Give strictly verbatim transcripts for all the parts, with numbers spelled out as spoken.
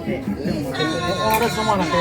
ᱚᱸᱰᱮ ᱥᱚᱢᱟᱱ ᱟᱠᱚ᱾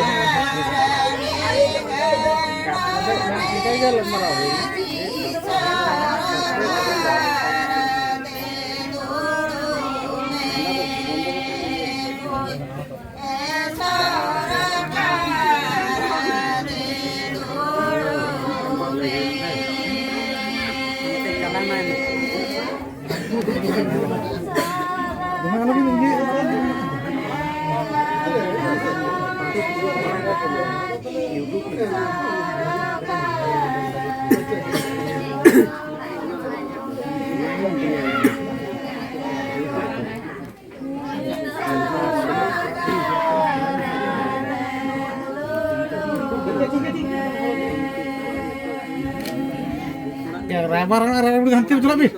ᱨᱟᱭᱵᱟᱨ, ᱨᱟᱭᱵᱟᱨ ᱦᱟᱱᱛᱮ ᱪᱟᱞᱟᱜ ᱵᱤᱱ᱾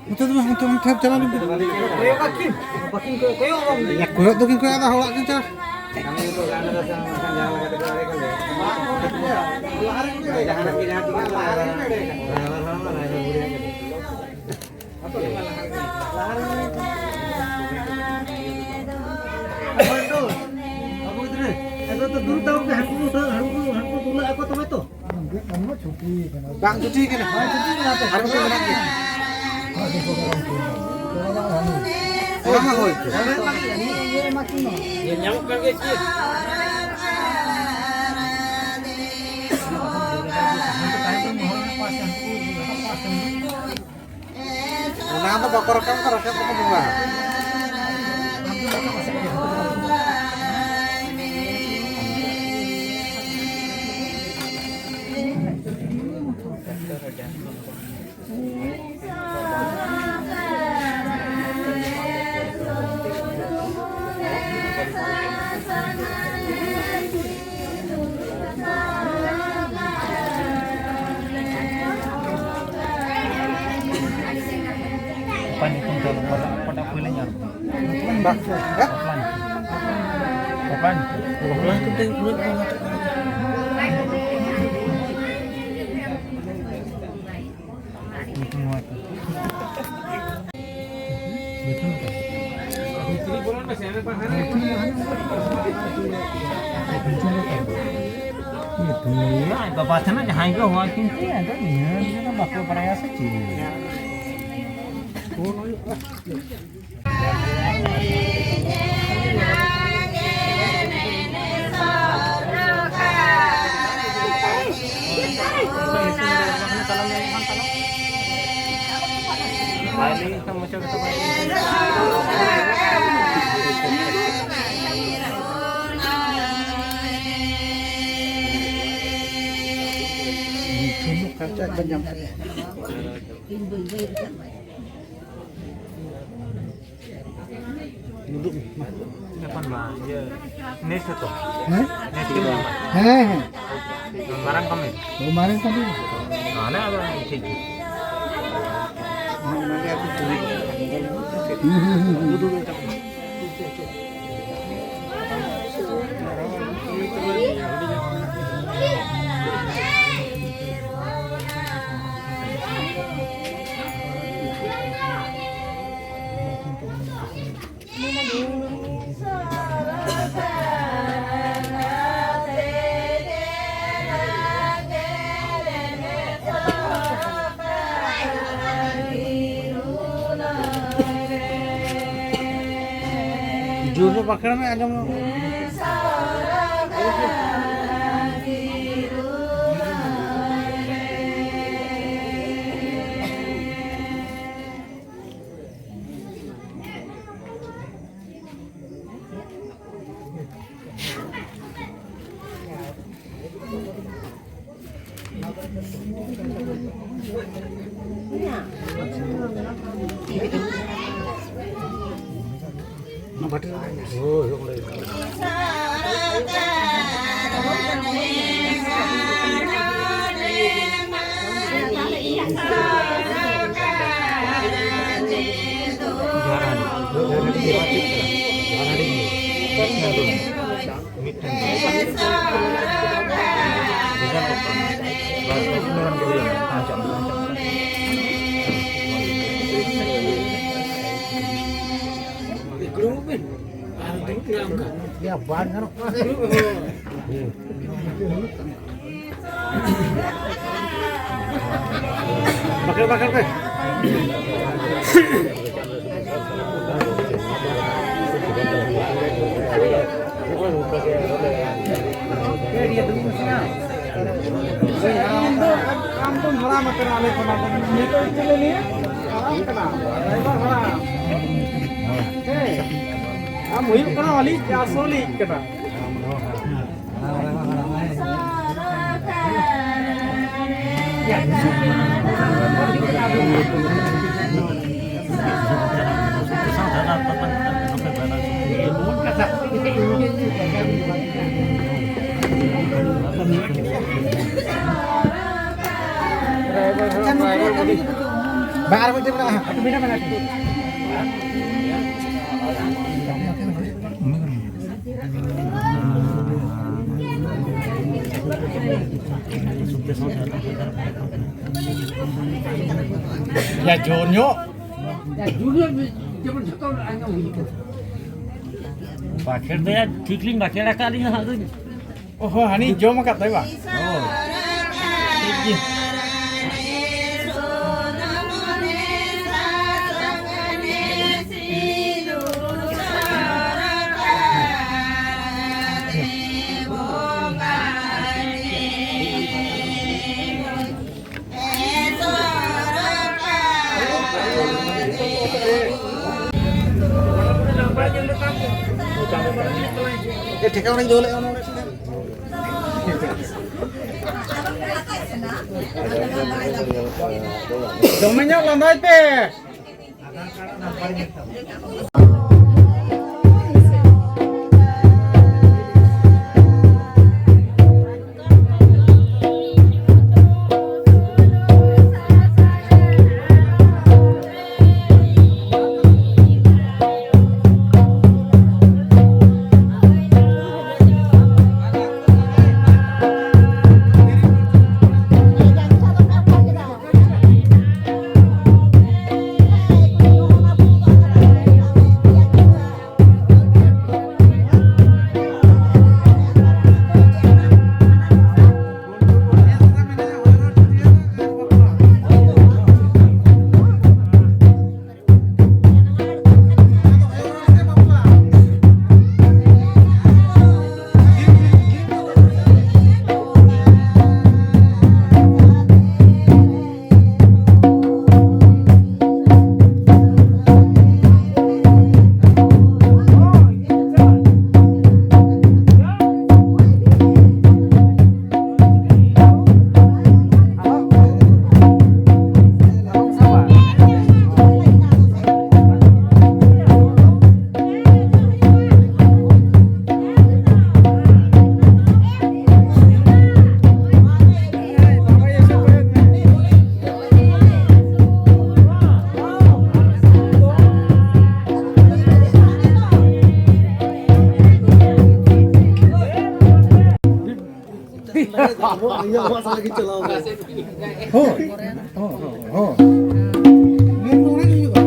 ᱱᱚᱛᱮ ᱫᱚ ᱵᱟᱝ, ᱚᱱᱛᱮ, ᱚᱱᱛᱮ ᱪᱟᱞᱟᱣ ᱞᱮᱱ ᱜᱮ᱾ ᱠᱚᱭᱚᱜ ᱟᱹᱠᱤᱱ, ᱵᱟᱹᱠᱤᱱ ᱠᱚᱭᱚᱜ, ᱠᱚᱭᱚᱜ ᱟᱵᱚᱱ᱾ ᱭᱟ, ᱠᱚᱭᱚᱜ ᱫᱚᱠᱤᱱ ᱠᱚᱭᱚᱜ ᱮᱫᱟ, ᱦᱚᱲᱟᱜ ᱠᱤᱱ ᱪᱟᱞᱟᱣ᱾ ᱡᱟᱦᱟᱸ ᱨᱮ ᱡᱟᱦᱟᱸ ᱛᱮᱜᱮ ᱪᱟᱞᱟᱣ᱾ ᱵᱟᱹᱵᱩ ᱜᱤᱫᱽᱨᱟᱹ, ᱟᱫᱚ ᱛᱚ ᱫᱩᱲᱩᱵ ᱛᱟᱵᱚᱱ ᱯᱮ, ᱦᱟᱹᱱᱠᱩ ᱠᱚ, ᱦᱟᱹᱱᱠᱩ ᱠᱚ, ᱦᱟᱹᱱᱠᱩ ᱠᱚ ᱫᱩᱞᱟᱜ ᱟᱠᱚ ᱛᱚᱵᱮ ᱛᱚ᱾ ᱵᱟᱝ ᱪᱷᱩᱴᱤ ᱠᱟᱱᱟ᱾ ᱵᱟᱝ ᱪᱷᱩᱴᱤ ᱠᱟᱱᱟ᱾ ᱟᱨ ᱢᱤᱫᱴᱮᱱ ᱢᱮᱱᱟᱜ ᱜᱮᱭᱟ᱾ ᱚᱱᱟ ᱢᱟ ᱦᱳᱭ᱾ ᱧᱮᱞ ᱧᱟᱢᱚᱜ ᱠᱟᱱ ᱜᱮᱭᱟ ᱪᱮᱫ? ᱚᱱᱟ ᱫᱚ ᱵᱟᱠᱚ ᱨᱟᱠᱟᱵ ᱠᱚ ᱨᱟᱠᱟᱵ ᱠᱚ ᱵᱚᱸᱜᱟ᱾ ᱚᱠᱟ ᱧᱩᱛᱩᱢ ᱛᱮ ᱚᱞ ᱠᱟᱫᱟ? ᱚᱠᱟᱴᱟᱜ ᱯᱳᱭᱞᱳᱧ ᱚᱞ ᱠᱟᱫᱟ? ᱵᱟ-, ᱦᱮᱸ? ᱵᱟᱯᱞᱟ ᱧᱩᱛᱩᱢ᱾ ᱵᱟᱯᱞᱟ ᱧᱩᱛᱩᱢ? ᱵᱟᱯᱞᱟ ᱧᱩᱛᱩᱢ ᱛᱮ ᱯᱩᱨᱟᱹ ᱠᱟᱱᱟ᱾ ᱧᱩᱛᱩᱢ ᱱᱚᱣᱟ ᱠᱟᱱᱟ᱾ ᱧᱩᱛᱩᱢ ᱠᱟᱱᱟ᱾ ᱟᱡ ᱵᱟᱵᱟ ᱴᱷᱮᱱ ᱡᱟᱦᱟᱸᱭ ᱜᱮ ᱦᱚᱦᱚ ᱟᱹᱠᱤᱱ ᱛᱮ, ᱟᱫᱚ ᱱᱤᱭᱟᱹ ᱫᱚ ᱵᱟᱠᱚ ᱵᱟᱲᱟᱭᱟ ᱥᱮ ᱪᱮᱫ? ᱩᱫᱩᱜ ᱢᱮ, ᱢᱟ᱾ ᱮᱠᱷᱚᱱ ᱢᱟ, ᱤᱭᱟᱹ, ᱱᱮᱴ ᱦᱚᱸᱛᱚ? ᱦᱮᱸ? ᱱᱮᱴ ᱦᱚᱸ ᱢᱟ᱾ ᱦᱮᱸ, ᱦᱮᱸ᱾ ᱢᱟᱨᱟᱝ ᱠᱟᱹᱢᱤ? ᱳ, ᱢᱟᱨᱟᱝ ᱠᱟᱹᱢᱤ᱾ ᱢᱟᱱᱮ ᱟᱫᱚ ᱴᱷᱤᱠ ᱜᱮ᱾ ᱦᱩᱸ, ᱦᱩᱸ, ᱦᱩᱸ, ᱦᱩᱸ᱾ ᱩᱫᱩᱜ ᱢᱮ ᱛᱟᱵᱚᱱ᱾ ᱡᱳᱨ ᱧᱚᱜ ᱵᱟᱸᱠᱷᱮᱲ ᱢᱮ, ᱟᱸᱡᱚᱢ ᱧᱚᱜ᱾ ᱢᱤᱫᱴᱮᱱ ᱫᱚ ᱵᱷᱮᱡᱟ ᱠᱚ ᱠᱟᱱᱟ᱾ ᱵᱟᱥ, ᱵᱟᱥ, ᱤᱱᱟᱹ ᱜᱟᱱ ᱜᱮ ᱦᱩᱭᱩᱜᱼᱟ᱾ ᱛᱟᱦᱮᱸ ᱦᱚᱪᱚᱜ ᱢᱮ, ᱛᱟᱦᱮᱸ ᱦᱚᱪᱚᱜ ᱢᱮ᱾ ᱭᱟ, ᱵᱟᱝ ᱜᱟᱱᱚᱜ ᱠᱟᱱᱟ᱾ ᱵᱟᱠᱷᱮᱲ, ᱵᱟᱠᱷᱮᱲ ᱯᱮ᱾ ᱟᱢ ᱫᱚᱢ ᱦᱟᱲᱟᱢ ᱟᱠᱟᱱᱟ ᱟᱞᱮ ᱠᱷᱚᱱᱟᱜ ᱫᱚ᱾ ᱱᱤᱛᱚᱜ ᱪᱮᱫ ᱞᱮ ᱞᱟᱹᱭᱟ? ᱦᱟᱲᱟᱢ ᱠᱟᱱᱟ, ᱰᱨᱟᱭᱵᱷᱟᱨ ᱦᱟᱲᱟᱢ᱾ ᱦᱮᱸ, ᱟᱢ ᱦᱩᱭᱩᱜ ᱠᱟᱱᱟ ᱟᱹᱞᱤᱡ ᱟᱥᱚᱞᱤᱡ ᱠᱟᱱᱟ᱾ ᱵᱟᱝ, ᱟᱨ ᱢᱤᱫᱴᱮᱱ ᱢᱮᱱᱟᱜᱼᱟ᱾ ᱭᱟ, ᱡᱳᱨ ᱧᱚᱜ᱾ ᱵᱟᱠᱷᱮᱲ ᱫᱚ ᱭᱟ, ᱴᱷᱤᱠ ᱞᱤᱧ ᱵᱟᱠᱷᱮᱲ ᱟᱠᱟᱫ ᱞᱤᱧ ᱦᱟᱸᱜ ᱫᱚ᱾ ᱚ ᱦᱚᱸ, ᱦᱟᱹᱱᱤ ᱡᱚᱢ ᱟᱠᱟᱫ ᱛᱟᱭ ᱵᱟ? ᱦᱳᱭ᱾ ᱴᱷᱤᱠ ᱜᱮᱭᱟ᱾ ᱮ, ᱴᱷᱮᱠᱟ ᱚᱱᱟᱧ ᱫᱚᱦᱚ ᱞᱮᱫᱼᱟ, ᱚᱱᱟ ᱚᱸᱰᱮ᱾ ᱫᱚᱢᱮ ᱧᱚᱜ ᱞᱟᱸᱫᱟᱭ ᱯᱮ᱾ ᱟᱵᱚ, ᱤᱭᱟᱹ, ᱟᱵᱚᱣᱟᱜ ᱥᱟᱞᱟᱜ ᱜᱮ ᱪᱟᱞᱟᱣ ᱟᱠᱟᱱᱟ᱾ ᱦᱳᱭ, ᱦᱳᱭ, ᱦᱳᱭ, ᱦᱳᱭ᱾ ᱢᱮᱱ ᱫᱚ ᱚᱱᱟ ᱜᱮ ᱦᱩᱭᱩᱜᱼᱟ᱾